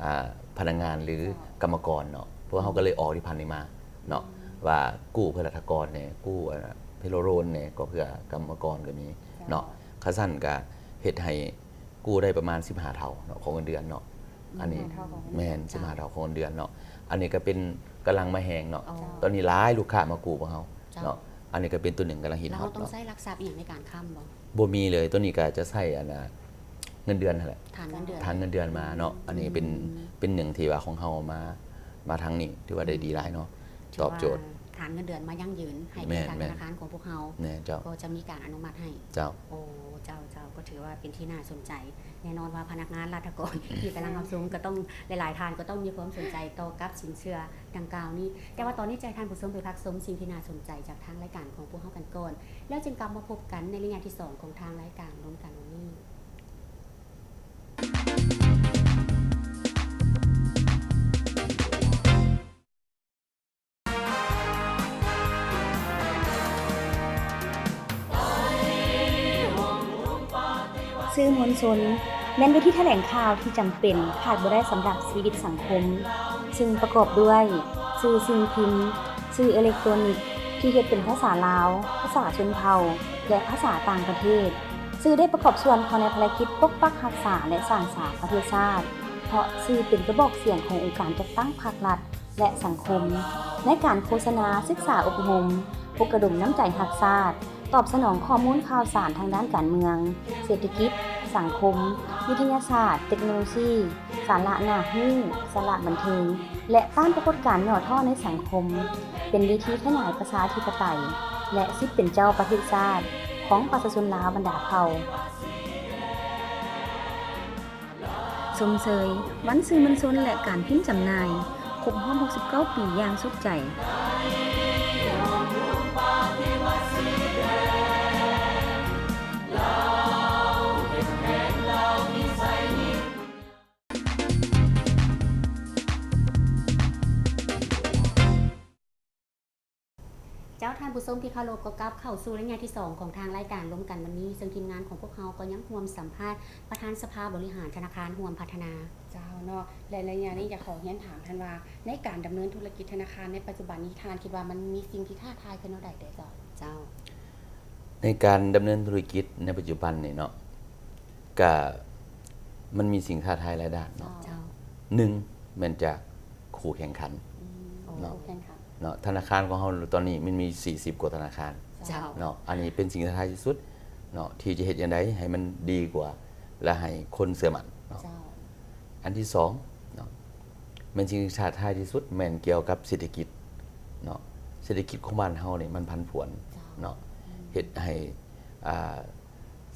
ອ່າ ພະນັກງານ ຫຼື ເຈົ້າ ກຳມະກອນເນາະ ພວກເຮົາກໍເລີຍອອກພິພິທະພັນນີ້ມາເນາະ ອືມ ວ່າກູ້ເພື່ອລັດຖະກອນແດ່ ກູ້ ອາ ເພໂລໂຣນແດ່ ກໍເພື່ອກຳມະກອນກໍມີ ເຈົ້າ ເນາະ ຄັນຊັ້ນກໍເຮັດໃຫ້ ກູ້ໄດ້ປະມານສິບຫ້າເທົ່າເນາະ ຂອງເງິນເດືອນເນາະ ອືມ ອັນນີ້ ສິບຫ້າເທົ່າຂອງເງິນເດືອນ ແມ່ນ ເຈົ້າ ສິບຫ້າເທົ່າຂອງເງິນເດືອນເນາະ ອັນນີ້ກໍເປັນກຳລັງມາແຮງເນາະ ເຈົ້າ ຕອນນີ້ຫຼາຍລູກຄ້າມາກູ້ພວກເຮົາ ເຈົ້າ ເນາະ ອັນນີ້ກໍເປັນຕົວໜຶ່ງກຳລັງຮິດຮອດເນາະ ແລ້ວເຮົາຕ້ອງໃຊ້ຫຼັກຊັບອີ່ຫຍັງໃນການຄ້ຳບໍ່? ບໍ່ມີເລີຍ ຕົວນີ້ກໍຈະໃຊ້ອັນນ່າ ເງິນເດືອນຫັ້ນແຫຼະ ຖານເງິນເດືອນ ຖານເງິນເດືອນມາເນາະ ອືມ ອັນນີ້ເປັນ ເປັນໜຶ່ງທີ່ວ່າຂອງເຮົາມາ ມາທາງນີ້ຖືວ່າໄດ້ດີຫຼາຍເນາະ ຖືວ່າຕອບໂຈດ ຖານເງິນເດືອນມາຢັ້ງຢືນໃຫ້ແກ່ ແມ່ນ ທາງ ແມ່ນ ທະນາຄານຂອງພວກເຮົາ ແມ່ນເຈົ້າ ກໍຈະມີການອະນຸມັດໃຫ້ ເຈົ້າ ໂອ້ ເຈົ້າ ເຈົ້າ ກໍຖືວ່າເປັນທີ່ໜ້າສົນໃຈ ແນ່ນອນວ່າພະນັກງານລັດຖະກອນທີ່ກຳລັງຮັບຊົມກໍຕ້ອງ ຫຼາຍໆທ່ານກໍຕ້ອງມີຄວາມສົນໃຈຕໍ່ກັບສິນເຊື່ອດັ່ງກ່າວນີ້ ແຕ່ວ່າຕອນນີ້ຈະໃຫ້ທ່ານຜູ້ຊົມໄປພັກຊົມສິ່ງທີ່ໜ້າສົນໃຈຈາກທາງລາຍການຂອງພວກເຮົາກັນກ່ອນ ແລ້ວຈຶ່ງກັບມາພົບກັນໃນໄລຍະທີສອງຂອງທາງລາຍການລວມກັນວັນນີ້. ສື່ມວນຊົນ ແມ່ນເວທີຖະແຫຼງຂ່າວທີ່ຈຳເປັນຂາດບໍ່ໄດ້ສຳລັບຊີວິດສັງຄົມ, ຊຶ່ງປະກອບດ້ວຍ ສື່ສິ່ງພິມ, ສື່ເອເລັກໂຕນິກທີ່ເຮັດເປັນພາສາລາວ, ພາສາຊົນເຜົ່າ ແລະ ພາສາຕ່າງປະເທດ. ສື່ໄດ້ປະກອບສ່ວນເຂົ້າໃນພາລະກິດປົກປັກຮັກສາ ແລະ ສ້າງສາປະເທດຊາດ, ເພາະສື່ເປັນກະບອກສຽງຂອງອົງການຈັດຕັ້ງພາກລັດ ແລະ ສັງຄົມ ໃນການໂຄສະນາ, ສຶກສາອົບຮົມ, ປຸກລະດົມນ້ຳໃຈຮັກຊາດ, ຕອບສະໜອງຂໍ້ມູນຂ່າວສານທາງດ້ານການເມືອງ, ເສດຖະກິດ, ສັງຄົມ, ວິທະຍາສາດ, ເຕັກໂນໂລຊີ, ສາລະໜ້າຮູ້, ສາລະບັນເທີງ ແລະ ຕ້ານປາກົດການຫຍໍ້ທໍ້ໃນສັງຄົມ, ເປັນເວທີຂະຫຍາຍປະຊາທິປະໄຕ ແລະ ສິດເປັນເຈົ້າປະເທດຊາດຂອງປະຊາຊົນລາວບັນດາເຜົ່າ. ຊົມເຊີຍວັນສື່ມວນຊົນ ແລະ ການພິມຈຳໜ່າຍ ຄົບຮອບຫົກສິບເກົ້າປີຢ່າງສຸດໃຈ. ເຈົ້າ ທ່ານຜູ້ຊົມທີ່ເຄົາລົບ, ກໍກັບເຂົ້າສູ່ໄລຍະທີສອງຂອງທາງລາຍການລົມກັນວັນນີ້, ເຊິ່ງທີມງານຂອງພວກເຮົາກໍຍັງຮ່ວມສຳພາດປະທານສະພາບໍລິຫານທະນາຄານຮ່ວມພັດທະນາ. ເຈົ້າເນາະ ແລະ ໄລຍະນີ້ຢາກຂໍຮຽນຖາມທ່ານວ່າ ໃນການດຳເນີນທຸລະກິດທະນາຄານໃນປັດຈຸບັນນີ້ ທ່ານຄິດວ່າມັນມີສິ່ງທີ່ທ້າທາຍຄືແນວໃດແດ່ເຈົ້າ? ເຈົ້າ ໃນການດຳເນີນທຸລະກິດໃນປັດຈຸບັນນີ້ເນາະ ກະມັນມີສິ່ງທ້າທາຍຫຼາຍດ້ານເນາະ. ເຈົ້າ ໜຶ່ງແມ່ນຈາກຄູ່ແຂ່ງຂັນ ອືມ ເນາະ ໂອ້ ແຂ່ງຂັນເນາະ ທະນາຄານຂອງເຮົາຕອນນີ້ມັນມີສີ່ສິບກວ່າທະນາຄານ. ເຈົ້າ ເນາະ ອັນນີ້ເປັນສິ່ງທ້າທາຍທີ່ສຸດເນາະ ທີ່ຈະເຮັດຈັ່ງໃດໃຫ້ມັນດີກວ່າ ແລະ ໃຫ້ຄົນເຊື່ອໝັ້ນເນາະ. ເຈົ້າ ອັນທີສອງເນາະ ແມ່ນສິ່ງທີ່ທ້າທາຍທີ່ສຸດແມ່ນກ່ຽວກັບເສດຖະກິດເນາະ ເສດຖະກິດຂອງບ້ານເຮົານີ້ມັນຜັນຜວນ ເຈົ້າ ເນາະ ອືມ ເຮັດໃຫ້ ອ່າ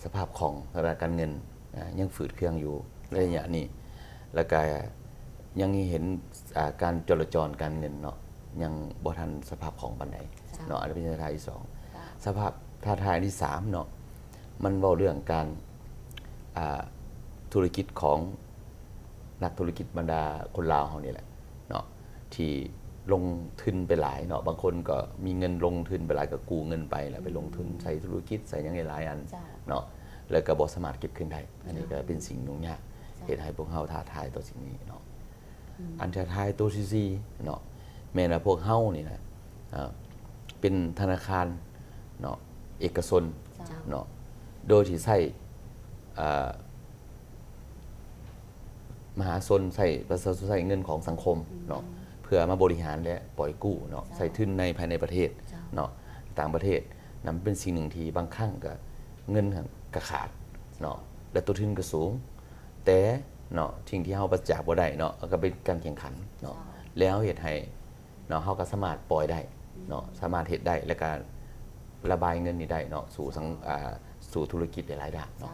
ສະພາບຂອງທາງດ້ານການເງິນ ອ່າ ຍັງຝືດເຄືອງຢູ່ໃນໄລຍະນີ້ ແລ້ວກະຍັງເຫັນ ອ່າ ການຈໍລະຈອນການເງິນເນາະ ຍັງບໍ່ທັນສະພາບຂອງປານໃດ ເຈົ້າ ເນາະ ອັນນີ້ເປັນທ້າທາຍທີສອງ. ເຈົ້າ ສະພາບທ້າທາຍທີສາມເນາະ ມັນເວົ້າເລື່ອງການ ອ່າ ທຸລະກິດຂອງນັກທຸລະກິດບັນດາຄົນລາວເຮົານີ້ແຫຼະເນາະ ທີ່ລົງທຶນໄປຫຼາຍເນາະ ບາງຄົນກໍມີເງິນລົງທຶນໄປຫຼາຍ ກໍກູ້ເງິນໄປ ແລ້ວໄປລົງທຶນ ອືມ ໃສ່ທຸລະກິດ ໃສ່ຫຍັງຫຼາຍໆອັນ ເຈົ້າ ເນາະ ແລ້ວກໍບໍ່ສາມາດເກັບຄືນໄດ້. ເຈົ້າ ອັນນີ້ກໍເປັນສິ່ງຫຍຸ້ງຍາກ ເຈົ້າ ເຮັດໃຫ້ພວກເຮົາທ້າທາຍຕໍ່ສິ່ງນີ້ເນາະ. ອືມ ອັນທ້າທາຍໂຕທີສີ່ເນາະ ແມ່ນວ່າພວກເຮົານີ້ນະ ເປັນທະນາຄານເນາະ ເອກະຊົນ ເຈົ້າ ເນາະ ໂດຍທີ່ໃຊ້ ເອີ ມະຫາຊົນ ໃຊ້ ປະຊາຊົນ ໃຊ້ເງິນຂອງສັງຄົມເນາະ ອືມ ເພື່ອມາບໍລິຫານ ແລະ ປ່ອຍກູ້ເນາະ ເຈົ້າ ໃຊ້ທຶນໃນ ພາຍໃນປະເທດ ເຈົ້າ ເນາະ ຕ່າງປະເທດ ນັ້ນເປັນສິ່ງໜຶ່ງທີ່ບາງຄັ້ງກໍເງິນຫັ້ນກໍຂາດເນາະ ແລະ ຕົ້ນທຶນກໍສູງ ແຕ່ເນາະ ສິ່ງທີ່ເຮົາປາສຈາກບໍ່ໄດ້ເນາະ ກໍເປັນການແຂ່ງຂັນເນາະ ເຈົ້າ ແລ້ວເຮັດໃຫ້ ເນາະ ເຮົາກໍສາມາດປ່ອຍໄດ້ເນາະ ອືມ ສາມາດເຮັດໄດ້ ແລ້ວກໍລະບາຍເງິນນີ້ໄດ້ເນາະ ສູ່ສັງ ອ່າ ສູ່ທຸລະກິດຫຼາຍໆດ້ານເນາະ.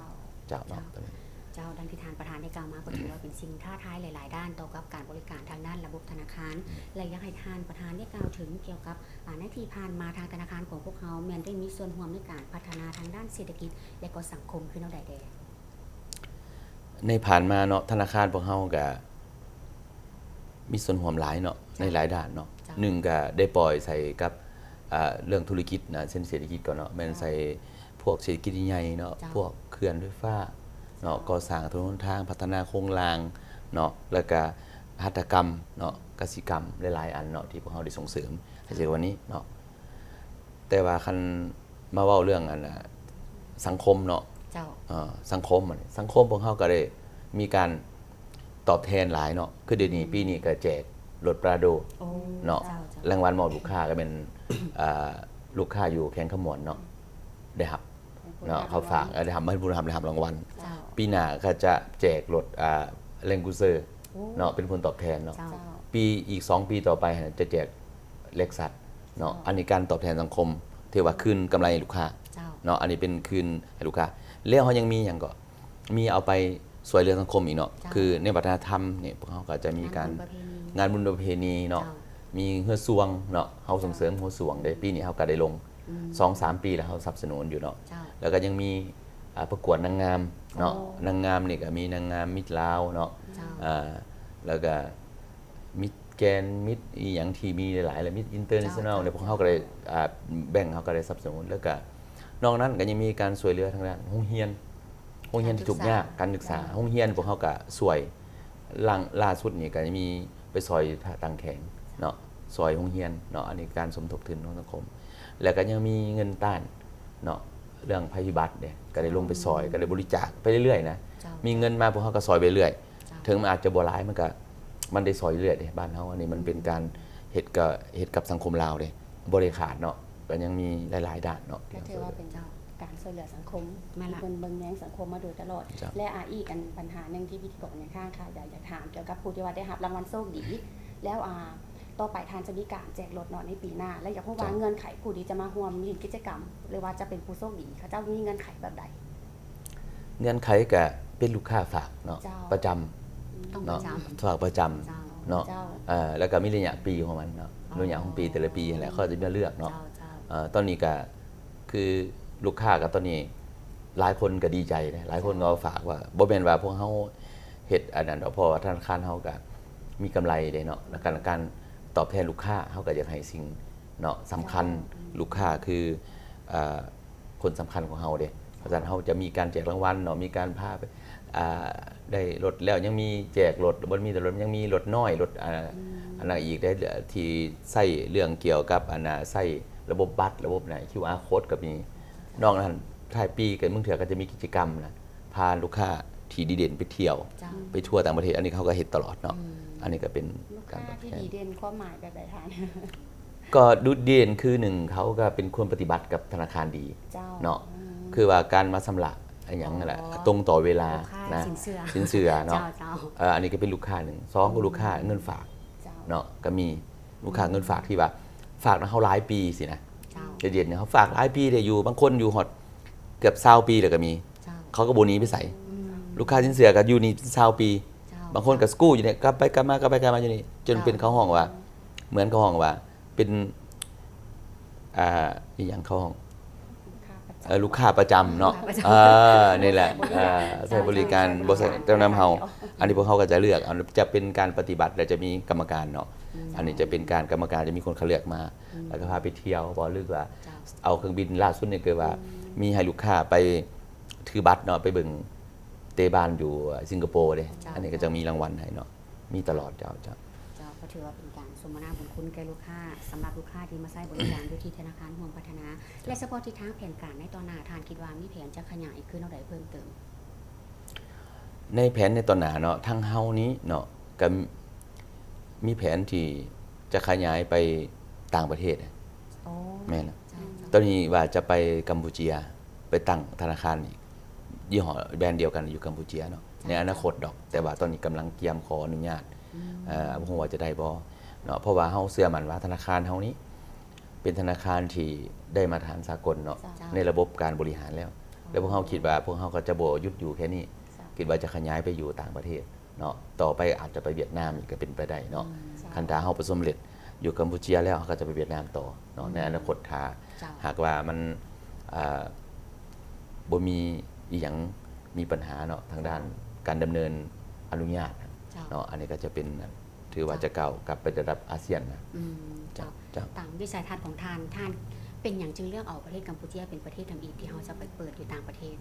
ເຈົ້າ ເຈົ້າ ເຈົ້າ ເນາະ ເຈົ້າ ດັ່ງທີ່ທ່ານປະທານໄດ້ກ່າວມາ ກໍຖືວ່າເປັນສິ່ງທ້າທາຍຫຼາຍໆດ້ານຕໍ່ກັບການບໍລິການທາງດ້ານລະບົບທະນາຄານ ອືມ ແລະ ຢາກໃຫ້ທ່ານປະທານໄດ້ກ່າວເຖິງກ່ຽວກັບ ອ່າ ໃນທີ່ຜ່ານມາທາງທະນາຄານຂອງພວກເຮົາແມ່ນໄດ້ມີສ່ວນຮ່ວມໃນການພັດທະນາທາງດ້ານເສດຖະກິດ ແລະ ກໍສັງຄົມຄືແນວໃດແດ່? ໃນຜ່ານມາເນາະ ທະນາຄານພວກເຮົາກະມີສ່ວນຮ່ວມຫຼາຍເນາະ ເຈົ້າ ໃນຫຼາຍດ້ານເນາະ. ເຈົ້າ ໜຶ່ງກະໄດ້ປ່ອຍໃສ່ກັບ ອ່າ ເລື່ອງທຸລະກິດນະ ເຊັ່ນເສດຖະກິດກໍເນາະ ແມ່ນ ເຈົ້າ ໃສ່ພວກເສດຖະກິດໃຫຍ່ເນາະ ເຈົ້າ ພວກເຂື່ອນໄຟຟ້າເນາະ ເຈົ້າ ກໍ່ສ້າງຖະໜົນຫົນທາງ ພັດທະນາໂຄງລ່າງເນາະ ແລ້ວກະຫັດຖະກຳເນາະ ກະສິກຳ ຫຼາຍໆອັນເນາະ ທີ່ພວກເຮົາໄດ້ສົ່ງເສີມໃຫ້ເຈົ້າ ໃນປັດຈຸບັນນີ້ເນາະ. ແຕ່ວ່າຄັນມາເວົ້າເລື່ອງອັນ ອາ ສັງຄົມເນາະ ເຈົ້າ ເອີ ສັງຄົມ ສັງຄົມພວກເຮົາກໍໄດ້ມີການຕອບແທນຫຼາຍເນາະ ຄືດຽວນີ້ ອືມ ປີນີ້ກໍແຈກລົດປຣາໂດ ໂອ້ ເນາະ ເຈົ້າ ເຈົ້າ ລາງວັນມອບລູກຄ້າກໍແມ່ນ ອ່າ ລູກຄ້າຢູ່ແຂວງຄຳມ່ວນເນາະ ໄດ້ຮັບເນາະ ເຂົາຝາກ ເອີ ໄດ້ຮັບ ໃຫ້ຜູ້ຮັບ ໄດ້ຮັບລາງວັນ ເຈົ້າ ປີໜ້າກໍຈະແຈກລົດ ອ່າ ແລັງກູເຊີ ໂອ້ ເນາະ ເປັນຜົນຕອບແທນເນາະ ເຈົ້າ ປີ ອີກສອງປີຕໍ່ໄປຫັ້ນຈະແຈກ ເລັກຊັສເນາະ ເຈົ້າ ອັນນີ້ການຕອບແທນສັງຄົມ ຖືວ່າຄືນກຳໄລໃຫ້ລູກຄ້າ ເຈົ້າ ເນາະ ອັນນີ້ເປັນຄືນໃຫ້ລູກຄ້າ ແລ້ວເຮົາຍັງມີຫຍັງກໍ ມີເອົາໄປຊ່ວຍເຫຼືອສັງຄົມອີກເນາະ ເຈົ້າ ຄືໃນວັດທະນະທຳນີ້ ພວກເຮົາກໍຈະມີການ ງານບຸນປະເພນີ ງານບຸນປະເພນີເນາະ ເຈົ້າ ມີເຮືອຊ່ວງເນາະ ເຮົາ ເຈົ້າ ສົ່ງເສີມເຮືອຊ່ວງເດ້ ປີນີ້ເຮົາກໍໄດ້ລົງ ອືມ ສອງສາມປີແລ້ວ ເຮົາສະໜັບສະໜູນຢູ່ເນາະ ເຈົ້າ ແລ້ວກໍຍັງມີ ອ່າ ປະກວດນາງງາມເນາະ ໂອ້ ນາງງາມນີ້ກໍມີນາງງາມມິດລາວເນາະ ເຈົ້າ ອ່າ ແລ້ວກໍ ມິດແກຣນ ມິດອີ່ຫຍັງທີ່ມີຫຼາຍໆ ແລະ ມິດອິນເຕີເນຊັນແນວ ເຈົ້າ ເນຍ ພວກເຮົາກໍໄດ້ ເຈົ້າ ອ່າ ແບ່ງ ເຮົາກໍໄດ້ສະໜັບສະໜູນ ແລ້ວກໍນອກນັ້ນກໍຍັງມີການຊ່ວຍເຫຼືອທາງດ້ານໂຮງຮຽນ ໂຮງຮຽນທີ່ທຸກຍາກ ການສຶກສາ ການສຶກສາ ໂຮງຮຽນພວກເຮົາກໍຊ່ວຍ ຫຼັງລ່າສຸດນີ້ກໍມີໄປຊ່ອຍທາງແຂວງເນາະ ຊ່ອຍໂຮງຮຽນເນາະ ອັນນີ້ການສົມທົບທຶນຂອງສັງຄົມ ແລ້ວກໍຍັງມີເງິນຕ້ານເນາະ ເລື່ອງໄພພິບັດເດ້ ກໍໄດ້ລົງໄປຊ່ອຍ ເຈົ້າ ກໍໄດ້ບໍລິຈາກໄປເລື້ອຍໆນະ ເຈົ້າ ມີເງິນມາພວກເຮົາກໍຊ່ອຍໄປເລື້ອຍ ເຈົ້າ ເຖິງມັນອາດຈະບໍ່ຫຼາຍ ມັນກະ ມັນໄດ້ຊ່ອຍເລື້ອຍເດ້ ບ້ານເຮົາ ອັນນີ້ມັນເປັນ ອືມ ການເຮັດ ກະເຮັດກັບສັງຄົມລາວເດ້ ບໍ່ໄດ້ຂາດເນາະ ກະຍັງມີຫຼາຍໆດ້ານເນາະ ກໍຖືວ່າເປັນການຊ່ວຍເຫຼືອສັງຄົມ ແມ່ນລະ ເພິ່ນເບິ່ງແຍງສັງຄົມມາໂດຍຕະຫຼອດ ເຈົ້າ ແລະ ອາ ອີກອັນ ບັນຫາໜຶ່ງທີ່ພິທີກອນຍັງຄ້າງຄາໃຈ ຢາກຖາມກ່ຽວກັບຜູ້ທີ່ວ່າໄດ້ຮັບລາງວັນໂຊກດີ ແລ້ວ ອາ ຕໍ່ໄປທ່ານຈະມີການແຈກລົດເນາະໃນປີໜ້າ ແລະ ຢາກຮູ້ວ່າ ເຈົ້າ ເງື່ອນໄຂຜູ້ທີ່ຈະມາຮ່ວມຫຼິ້ນກິດຈະກຳ ຫຼືວ່າຈະເປັນຜູ້ໂຊກດີ ເຂົາເຈົ້າມີເງື່ອນໄຂແບບໃດ? ເງື່ອນໄຂກະເປັນລູກຄ້າຝາກເນາະ ເຈົ້າ ປະຈຳ ອືມ ເນາະ ຕ້ອງປະຈຳ ຝາກປະຈຳ ເຈົ້າ ເນາະ ເຈົ້າ ເອີ ແລ້ວກະມີໄລຍະປີຂອງມັນເນາະ ອໍ ໄລຍະຂອງປີແຕ່ລະປີຫັ້ນແຫຼະ ເຂົາຈະມາເລືອກເນາະ ເຈົ້າ ເຈົ້າ ເອີ ຕອນນີ້ກະຄືລູກຄ້າກະຕອນນີ້ຫຼາຍຄົນກະດີໃຈເດ້ ຫຼາຍຄົນ ເຈົ້າ ກໍຝາກວ່າ ບໍ່ແມ່ນວ່າພວກເຮົາເຮັດອັນນັ້ນດອກ ເພາະວ່າທະນາຄານເຮົາກະມີກຳໄລເດ້ເນາະ ແລ້ວກະການຕອບແທນລູກຄ້າ ເຮົາກະຢາກໃຫ້ສິ່ງເນາະ ສຳຄັນ ເຈົ້າ ລູກຄ້າຄື ອ່າ ຄົນສຳຄັນຂອງເຮົາເດ້ ເພາະສະນັ້ນເຮົາຈະມີການແຈກລາງວັນເນາະ ມີການພາໄປ ອ່າ ໄດ້ລົດແລ້ວ ຍັງມີແຈກລົດ ບໍ່ມີແຕ່ລົດ ຍັງມີລົດນ້ອຍ ລົດ ອ່າ ອືມ ອັນນັ້ນອີກເດ້ ທີ່ໃຊ້ເລື່ອງກ່ຽວກັບ ອັນນ່າ ໃຊ້ລະບົບບັດ ລະບົບນັ້ນ ຄິວອາໂຄດກໍມີ ນອກນັ້ນທ້າຍປີກໍບາງເທື່ອກໍຈະມີກິດຈະກຳນະ ພາລູກຄ້າທີ່ດີເດັ່ນໄປທ່ຽວ ເຈົ້າ ໄປທົ່ວຕ່າງປະເທດ ອັນນີ້ເຂົາກໍເຮັດຕະຫຼອດເນາະ ອືມ ອັນນີ້ກໍເປັນ ລູກຄ້າທີ່ດີເດັ່ນຄວາມໝາຍແບບໃດທ່ານ? ກໍໂດດເດັ່ນຄື ໜຶ່ງ ເຂົາກໍເປັນຄົນປະຕິບັດກັບທະນາຄານດີ ເຈົ້າ ເນາະ ອືມ ຄືວ່າການມາຊຳລະອີ່ຫຍັງນັ້ນແຫຼະ ອໍ ຕົງຕໍ່ເວລາ ລູກຄ້າ ນະ ສິນເຊື່ອ ສິນເຊື່ອເນາະ ເຈົ້າ ເຈົ້າ ເອີ ອັນນີ້ກໍເປັນລູກຄ້າໜຶ່ງ ສອງ ອືມ ກໍລູກຄ້າເງິນຝາກ ເຈົ້າ ເນາະ ກໍມີລູກຄ້າເງິນຝາກ ອືມ ທີ່ວ່າຝາກນຳເຮົາຫຼາຍປີຊີ້ນະ ເຈົ້າ ຈະເດັນເຂົາຝາກຫຼາຍປີເດ້ ຢູ່ ບາງຄົນຢູ່ຮອດເກືອບຊາວປີແລ້ວກໍມີ ເຈົ້າ ເຂົາກໍບໍ່ໜີໄປໃສ ອືມ ລູກຄ້າສິນເຊື່ອກໍຢູ່ນີ້ຊາວປີ ເຈົ້າ ບາງຄົນກໍກູ້ຢູ່ນີ້ ກັບໄປກັບມາ ກັບໄປກັບມາຢູ່ນີ້ ຈົນເປັນ ເຈົ້າ ເຂົາຮ້ອງວ່າ ເໝືອນເຂົາຮ້ອງວ່າ ເປັນ ອ່າ ອີ່ຫຍັງເຂົາຮ້ອງ ລູກຄ້າປະຈຳ ເອີ ລູກຄ້າປະຈຳເນາະ ລູກຄ້າປະຈຳ ເອີ ນີ້ແຫຼະ ໃຊ້ບໍລິການ ເອີ ໃຊ້ບໍລິການ ບໍລິການ ບໍລິການ ຈຳນຳເຮົາ ອັນນີ້ພວກເຮົາກໍຈະເລືອກເອົາ ຈະເປັນການປະຕິບັດ ແລະ ຈະມີກຳມະການເນາະ ອືມ ອັນນີ້ຈະເປັນການ ກຳມະການຈະມີຄົນຄັດເລືອກມາ ອືມ ແລ້ວກໍພາໄປທ່ຽວບໍ ຫຼືວ່າ ເຈົ້າ ເອົາເຄື່ອງບິນ ລ່າສຸດນີ້ຄືວ່າ ອືມ ມີໃຫ້ລູກຄ້າໄປຖືບັດເນາະ ໄປເບິ່ງເຕະບານຢູ່ສິງກະໂປເດ້ ເຈົ້າ ອັນນີ້ກໍຈະມີລາງວັນໃຫ້ເນາະ ມີຕະຫຼອດ ເຈົ້າ ເຈົ້າ ເຈົ້າ ກໍຖືວ່າເປັນການສົມນາບຸນຄຸນແກ່ລູກຄ້າ ສຳລັບລູກຄ້າທີ່ມາໃຊ້ບໍລິການຢູ່ທີ່ທະນາຄານຮ່ວມພັດທະນາ ເຈົ້າ ແລະ ສະເພາະທິດທາງແຜນການໃນຕໍ່ໜ້າ ທ່ານຄິດວ່າມີແຜນຈະຂະຫຍາຍຄືນແນວໃດເພີ່ມເຕີມ? ໃນແຜນໃນຕໍ່ໜ້າເນາະ ທາງເຮົານີ້ເນາະ ກໍມີແຜນທີ່ຈະຂະຫຍາຍໄປຕ່າງປະເທດ ໂອ້ ແມ່ນ ເຈົ້າ ຕອນນີ້ວ່າຈະໄປກຳປູເຈຍ ໄປຕັ້ງທະນາຄານອີກ ຍີ່ຫໍ້ແບຣນດຽວກັນຢູ່ກຳປູເຈຍເນາະ ເຈົ້າ ໃນອະນາຄົດດອກ ແຕ່ວ່າຕອນນີ້ກຳລັງກຽມຂໍອະນຸຍາດ ອືມ ເອີ ບໍ່ຮູ້ວ່າຈະໄດ້ບໍ່ເນາະ ເພາະວ່າເຮົາເຊື່ອໝັ້ນວ່າທະນາຄານເຮົານີ້ເປັນທະນາຄານທີ່ໄດ້ມາດຕະຖານສາກົນເນາະ ເຈົ້າ ໃນລະບົບການບໍລິຫານແລ້ວ ແລະ ພວກເຮົາຄິດວ່າພວກເຮົາກໍຈະບໍ່ຢຸດຢູ່ແຄ່ນີ້ ເຈົ້າ ຄິດວ່າຈະຂະຫຍາຍໄປຢູ່ຕ່າງປະເທດເນາະ ຕໍ່ໄປອາດຈະໄປຫວຽດນາມອີກກໍເປັນໄປໄດ້ເນາະ ອືມ ເຈົ້າ ຄັນຖ້າເຮົາປະສົບສຳເລັດຢູ່ກຳປູເຈຍແລ້ວ ເຮົາກໍຈະໄປຫວຽດນາມຕໍ່ເນາະ ອືມ ໃນອະນາຄົດ ຖ້າ ເຈົ້າ ຫາກວ່າມັນ ອ່າ ບໍ່ມີອີ່ຫຍັງ ມີບັນຫາເນາະ ທາງດ້ານການດຳເນີນອະນຸຍາດ ເຈົ້າ ເນາະ ອັນນີ້ກໍຈະເປັນ ຖືວ່າ ເຈົ້າ ຈະກ້າວກັບໄປລະດັບອາຊຽນນະ ອືມ ເຈົ້າ ເຈົ້າ ເຈົ້າ ຕາມວິໄສທັດຂອງທ່ານ, ທ່ານເປັນຫຍັງຈຶ່ງເລືອກເອົາປະເທດກຳປູເຈຍເປັນປະເທດທຳອິດທີ່ເຮົາຈະໄປເປີດຢູ່ຕ່າງປະເທດ?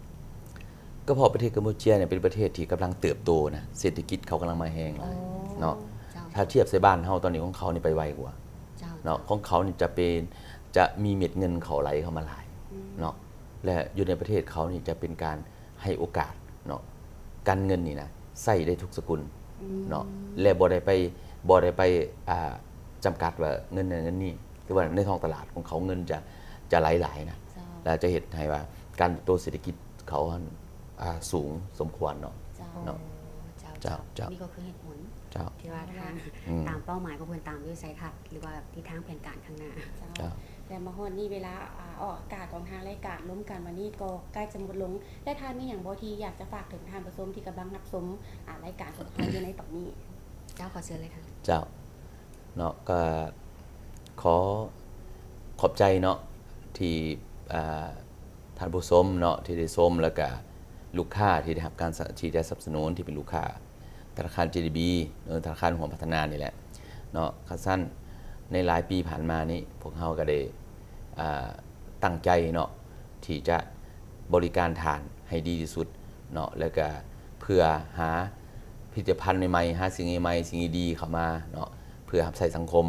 ກໍເພາະປະເທດກຳປູເຈຍນີ້ເປັນປະເທດທີ່ກຳລັງເຕີບໂຕນະ, ເສດຖະກິດເຂົາກຳລັງມາແຮງຫຼາຍເນາະ. ຖ້າທຽບໃສ່ບ້ານເຮົາຕອນນີ້ ຂອງເຂົານີ້ໄປໄວກວ່າເນາະ. ຂອງເຂົານີ້ຈະເປັນ ຈະມີເມັດເງິນເຂົ້າໄຫຼເຂົ້າມາຫຼາຍເນາະ ແລະ ຢູ່ໃນປະເທດເຂົານີ້ຈະເປັນການໃຫ້ໂອກາດເນາະ, ການເງິນນີ້ນະໃຊ້ໄດ້ທຸກສະກຸນເນາະ ແລະ ບໍ່ໄດ້ໄປ ບໍ່ໄດ້ໄປ ອ່າ ຈຳກັດວ່າເງິນນັ້ນເງິນນີ້ ຄືວ່າໃນທ້ອງຕະຫຼາດຂອງເຂົາເງິນຈະ ຈະໄຫຼຫຼາຍນະ ແລະ ຈະເຮັດໃຫ້ວ່າການເຕີບໂຕເສດຖະກິດເຂົາຫັ້ນ ອ່າ ສູງສົມຄວນເນາະ. ເຈົ້າ ເນາະ ເຈົ້າ ເຈົ້າ ເຈົ້າ ນີ້ກໍຄືເຫດຜົນ ເຈົ້າ ທີ່ວ່າທາງ ອືມ ຕາມເປົ້າໝາຍຂອງເພິ່ນ ຕາມວິໄສທັດ ຫຼືວ່າທິດທາງແຜນການຂ້າງໜ້າ. ເຈົ້າ ເຈົ້າ ແລະ ມາຮອດນີ້ເວລາ ອ່າ ອອກອາກາດຂອງທາງລາຍການລົມກັນວັນນີ້ກໍໃກ້ຈະໝົດລົງ ແລະ ທ່ານມີຫຍັງບໍ່ທີ່ຢາກຈະຝາກເຖິງທ່ານຜູ້ຊົມທີ່ກຳລັງຮັບຊົມ ອ່າ ລາຍການຂອງເຮົາຢູ່ໃນຕອນນີ້? ເຈົ້າ ຂໍເຊີນເລີຍທ່ານ. ເຈົ້າ ເນາະ ກໍຂໍຂອບໃຈເນາະ ທີ່ ອ່າ ທ່ານຜູ້ຊົມເນາະ ທີ່ໄດ້ຊົມ ແລ້ວກະລູກຄ້າທີ່ໄດ້ຮັບການສະ ທີ່ໄດ້ສະໜັບສະໜູນ ທີ່ເປັນລູກຄ້າທະນາຄານ ເຈດີບີ ຫຼື ທະນາຄານຮ່ວມພັດທະນານີ້ແຫຼະເນາະ. ຄັນຊັ້ນ ໃນຫຼາຍປີຜ່ານມານີ້ ພວກເຮົາກໍໄດ້ ອ່າ ຕັ້ງໃຈເນາະ ທີ່ຈະບໍລິການທ່ານໃຫ້ດີທີ່ສຸດເນາະ ແລ້ວກະເພື່ອຫາຜະລິດຕະພັນໃໝ່ໆ ຫາສິ່ງໃໝ່ໆ ສິ່ງດີໆເຂົ້າມາເນາະ ເພື່ອຮັບໃຊ້ສັງຄົມ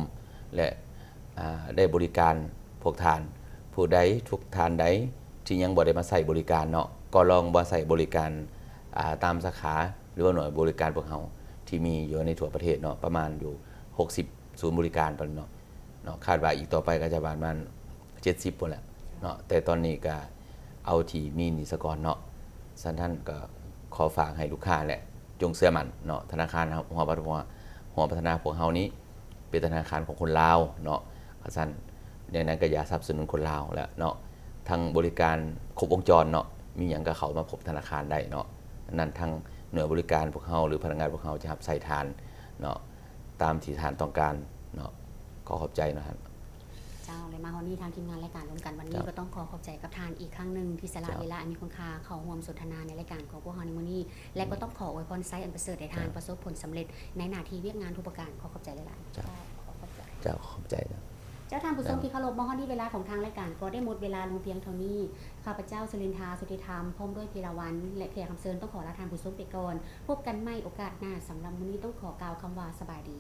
ແລະ ອ່າ ໄດ້ບໍລິການພວກທ່ານ. ຜູ້ໃດ ທຸກທ່ານໃດທີ່ຍັງບໍ່ໄດ້ມາໃຊ້ບໍລິການເນາະ ກໍລອງມາໃຊ້ບໍລິການ ອ່າ ຕາມສາຂາ ຫຼືວ່າໜ່ວຍບໍລິການພວກເຮົາທີ່ມີຢູ່ໃນທົ່ວປະເທດເນາະ ປະມານຢູ່ຫົກສິບສູນບໍລິການຕອນນີ້ເນາະ. ເນາະ ຄາດວ່າອີກຕໍ່ໄປກໍຈະປະມານເຈັດສິບພຸ້ນແຫຼະເນາະ ແຕ່ຕອນນີ້ກໍເອົາທີ່ມີນີ້ສາກ່ອນເນາະ. ສະນັ້ນກໍຂໍຝາກໃຫ້ລູກຄ້າແຫຼະ ຈົ່ງເຊື່ອໝັ້ນເນາະ ທະນາຄານຮ່ວມພັດທະນາພວກເຮົານີ້ເປັນທະນາຄານຂອງຄົນລາວເນາະ. ຄັນຊັ້ນ ແນວນັ້ນກໍຢາກສະໜັບສະໜູນຄົນລາວແຫຼະເນາະ ທັງບໍລິການຄົບວົງຈອນເນາະ ມີຫຍັງກໍເຂົ້າມາພົບທະນາຄານໄດ້ເນາະ. ອັນນັ້ນທັງໜ່ວຍບໍລິການພວກເຮົາ ຫຼື ພະນັກງານພວກເຮົາຈະຮັບໃຊ້ທ່ານເນາະ ຕາມທີ່ທ່ານຕ້ອງການເນາະ. ຂໍຂອບໃຈເນາະທ່ານ. ເຈົ້າ ແລະ ມາຮອດນີ້ທາງທີມງານລາຍການລົມກັນວັນນີ້ ກໍຕ້ອງຂໍຂອບໃຈກັບທ່ານອີກຄັ້ງໜຶ່ງ ທີ່ສະຫຼະເວລາອັນມີຄຸນຄ່າເຂົ້າຮ່ວມສົນທະນາໃນລາຍການຂອງພວກເຮົາໃນມື້ນີ້ ແລະ ກໍຕ້ອງຂໍອວຍພອນໄຊອັນປະເສີດໃຫ້ທ່ານປະສົບຜົນສຳເລັດໃນໜ້າທີ່ວຽກງານທຸກປະການ. ຂໍຂອບໃຈຫຼາຍໆ. ເຈົ້າ ຂໍຂອບໃຈ ເຈົ້າ ຂອບໃຈ. ເຈົ້າ ທ່ານຜູ້ຊົມທີ່ເຄົາລົບ, ມາຮອດນີ້ເວລາຂອງທາງລາຍການກໍໄດ້ໝົດເວລາລົງພຽງເທົ່ານີ້. ຂ້າພະເຈົ້າ ສະລິນທາ ສຸທິທຳ ພ້ອມດ້ວຍພິລາວັນ ແລະ ແຂກຮັບເຊີນ ຕ້ອງຂໍລາທ່ານຜູ້ຊົມໄປກ່ອນ. ພົບກັນໃໝ່ໂອກາດໜ້າ. ສຳລັບມື້ນີ້ຕ້ອງຂໍກ່າວຄຳວ່າ ສະບາຍດີ.